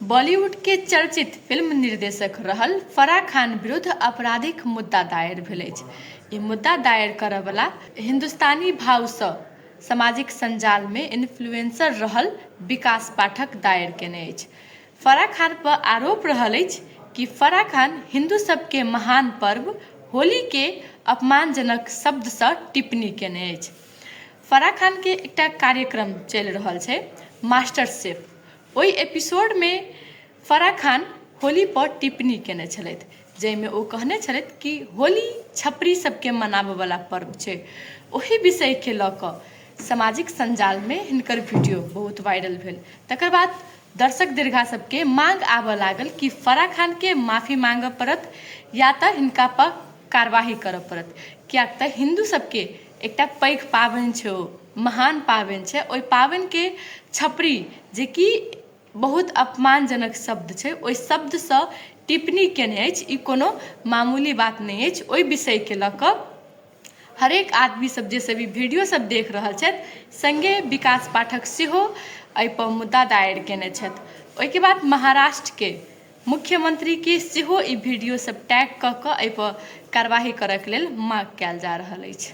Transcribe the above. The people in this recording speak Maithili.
बॉलीवुड के चर्चित फिल्म निर्देशक रहल फराह खान विरुद्ध आपराधिक मुद्दा दायर भेल अछि। ई मुद्दा दायर करय वला हिंदुस्तानी भाव सँ सामाजिक संजाल मे इन्फ्लुएंसर रहल विकास पाठक दायर केने अछि। फराह खान पर आरोप रहल अछि कि फराह खान हिंदू सब के महान पर्व होली के अपमानजनक शब्द सँ टिप्पणी केने अछि। फराह खान के एकटा कार्यक्रम चलि रहल छै मास्टर शेफ, ओहि एपिसोडमे फराह खान होली पर टिप्पणी केने छलथि, जाहिमे ओ कहने छलथि कि होली छपरी सबके मनाबयवला पर्व छै। ओहि विषयके लऽ कऽ सामाजिक सञ्जालमे हिनकर वीडियो बहुत वायरल भेल। तकर बाद दर्शक दीर्घा सबके मांग आबऽ लागल कि फराह खानके माफी मांगऽ पड़त या तऽ हिनका पर कारवाही करऽ पड़त, किएक तऽ हिन्दू सबके एकटा पैघ पाबनि छै, ओ महान पाबनि छै। ओहि पाबनिके छपरी, जेकि बहुत अपमानजनक शब्द छै, ओहि शब्दसँ टिप्पणी केने अछि, ई कोनो मामूली बात नहि अछि। ओहि विषयके लऽ कऽ हरेक आदमी सब जे सब ई वीडियो सब देख रहल छथि, सङ्गे विकास पाठक सेहो एहिपर मुद्दा दायर केने छथि। ओहिके बाद महाराष्ट्रके मुख्यमंत्रीके सेहो ई वीडियो सब टैग कऽ कऽ एहिपर कारवाही करयके लेल माँग कयल जा रहल अछि।